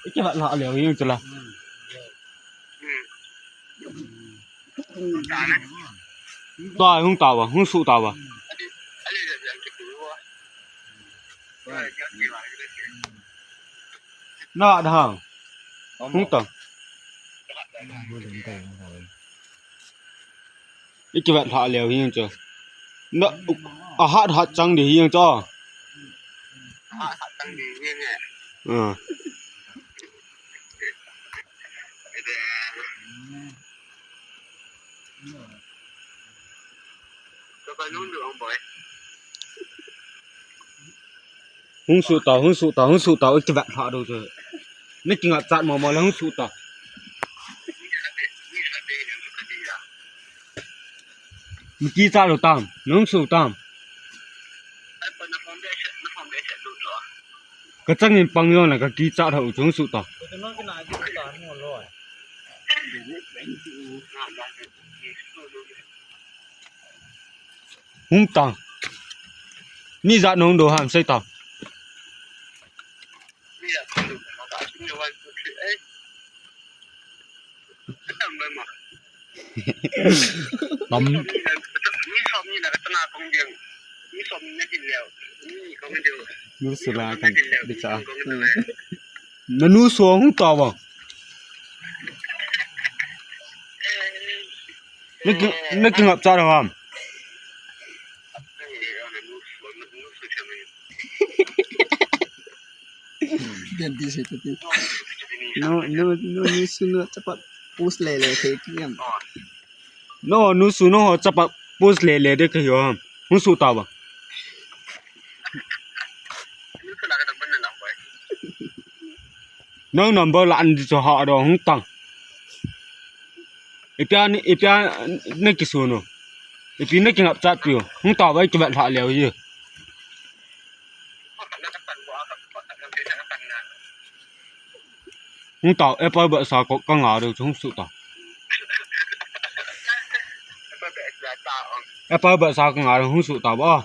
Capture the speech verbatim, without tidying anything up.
Ike vat la leo yin chula. Ta hung ta ba, hung su ta ba. Na da hang. Hung ta. Ike vat la leo yin chu. Na a hat hat chang de yin chu. Ha, ha, tang di ni ni. Ờ. Ede. Ka ba nun du ang boy. Hung su ta, hung su ta, hung su ta, ui ki vat ha du chu. Ni ki ngap chat mo mo le hung su ta. Mi ki chat lu tam, hung su tam. Ka chang in pang yong na ka ki chat ha u chung su ta. Hung ta. Ni za nong do ham sai ta. Tam. Nu su la kan bi cha. Na nu su hung ta ba. Na ki, na ki ngap cha da ham. Ganti se tu. No, no, no, nu su no chapa post le le the ki yam. No, nu su no ho chapa post le le de ka yo ham. Hung su ta ba. Nang number la an di cho ha do hung tang. Ipia ni, ipia ni ki su no. Ipi ni ki ngap chat pi yo. Hung ta ba ki vat la leo yi. Hung ta, apple ba sa ko ka nga do hung su ta. Apple ba sa ka nga do hung su ta ba.